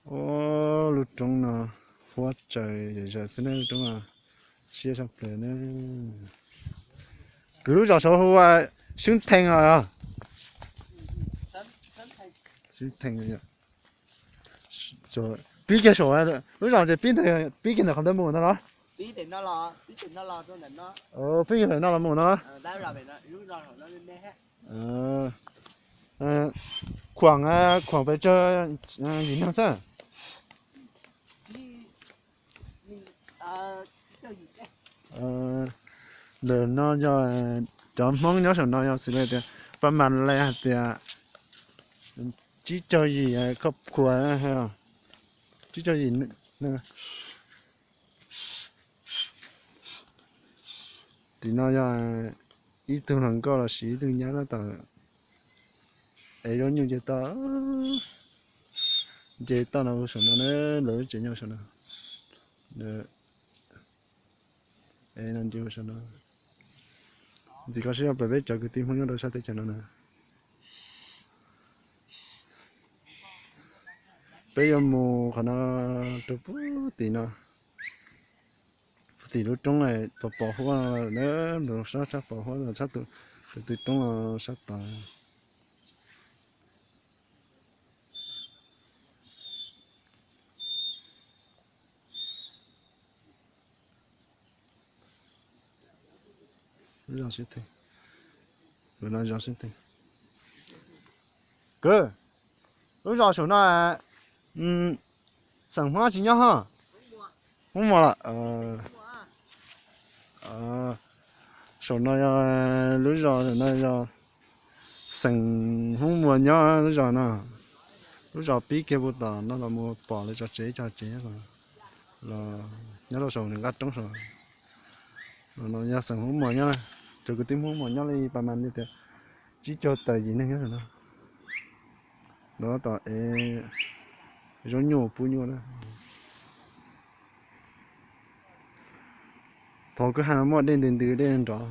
Ua, lub roob no huab tsaws zom zaws xwb ne, lub roob no siab tshaj plaws ne. Kwv lub zos saud hu ua Xwb Thee los yog? Xwb Thee. Pib kiag saum lub zos ces pib, pib kiag ntawm qhov ntawd mus no los? Pib kiag ntawm no los mus no. Khuam, khuam pes tsawg yim neeg xwb? Ntawm no yog cov Hmoob nyob saum no yog xws li tias pab mas li hais tias tsib caug yim khoj khua, tsib caug yim. Tim no yog ib tug hluas nkauj los sis ib tug nyab tab tom ev zaub nyuj nce toj, nce toj no hu saum no na, lawv lub tsev nyob saum no. Ev no nce hu saum no. Ntxiv koj saib, yog peb cov kwv tij Hmoob nyob rau sab teb chaws no na. Peb yuav mus qhov no rau puag tim no, puag tim lub roob pos pos huab no, sab sab pos huab no, sab tus, tus roob no sab tod. Kwv, lub zos saum no xeem Hmoob tsis nyob hos? Hmoob Muas lawm. Saum no yog lub zos, saum no yog xeem Hmoob Muas nyob lub zos no. Lub zos pib kiag puag tom no los mus pom lawv tso tsev, tso tsev los nyob rau saum nqaj roob saud. No yog xeem Hmoob Muas nyob, cov kwv tij Hmoob Muas nyob li pas mas li tias tsib caug tawm yim neeg nyob saum no. Lawv tab tom ev zaub nyuj pub nyuj na. Thaum kwj ha no muaj dej ntws ntws dej nrov.